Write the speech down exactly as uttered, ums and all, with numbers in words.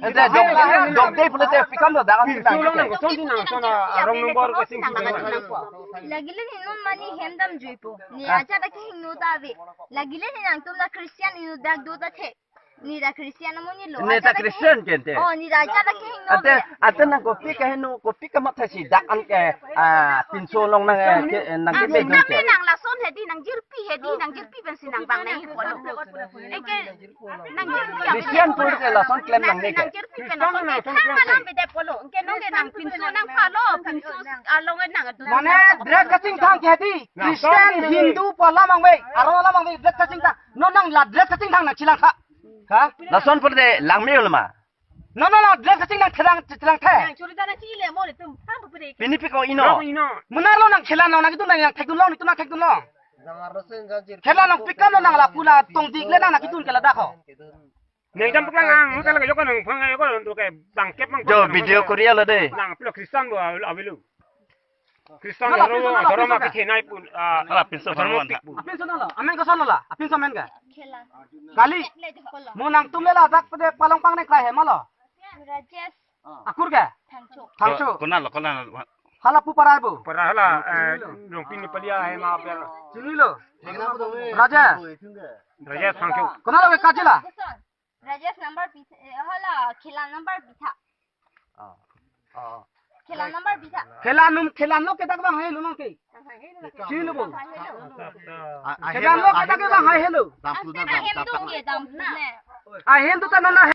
Ente dok, dok dei pulote pi kam lo dak an. Pinso along nang kosonsi nang son, ah, wrong number ko sing sing nang. Lagile non mani hem damjuipo. Ne Ah. Ajat akehingno ta ave. Lagile ne nangtum la Christian inut dak do ta the. Ne ta Christian amo ne lo. Ne ta Ajat ake- Christian ke ente. Oh, ne ta ajat akehingno Ante, ave. Ante nang kopi kaheno, kopi kamatha si dak an ke, ah, pinso along nang, eh, ke, eh, nang ke Nang, bedun nang ke. Nang lason hedi, nang jirpi hedi, nang jirpi pensi nang bang nang ipon. Eke, nang jirpi ya. Christian pur ke lason klem nang ne ke. Nang jirpi pen lason ke. Nang malam bede polo. Eke nong ke nang pinso nang palo, pinso along nang adu. Mane dress kachingthang ke hedi. Christian, Hindu pu alam abang ve. Aro alam abang ve dress kachingthang. Non nang la dress kachingthang nang chelang kha. Ha? Lason pur de langme ulma. No, no, no, dress kachingthang chelang, chelang the. Nang churi dana chile mo le tum, pang pupure. Pini pi ko ino. Ino. Muna lo nang chelang nang kedun nang thekdun lo, netum nang thekdun lo. Chelang nang pi kam lo nang lapu la tongdik le nang kedun ke ladak ho. Nang jam puklang ang, muka lagi joko nang phang joko nang tu ke bangkep mang. Jo, video Korea lo de. Nang pilo Christian bo avelo. Christian Nala, dhormo, pinso nala. Dhormo ma pithe nai pun, ah, Nala, pinso dhormo dhormo pik pun. Apinso nala, amen koson nala, apinso amen ke? Khela. Kali. Mo nangtum le ladak pede palong pang ne krai he malo. Rajesh. Akur ke? Thangcho. Thangcho. Ko-, konat lo, konat lo. Hala pu parai bo. Para hala, eh, Rongpi Nepali ahem abel. Chinilo. Rajesh. Rajesh Thangcho. Konat lo ke kachila? Rajesh number pitha, eh, hala, Khela number pitha. Oh. Oh. Khela number pitha. Khela num, Khela no kedak bang hai lo nang ke. Chilo bo. Khela no kedak bang hai helo. Dam pu na, dam, dam, dam. Ahem do ta nona.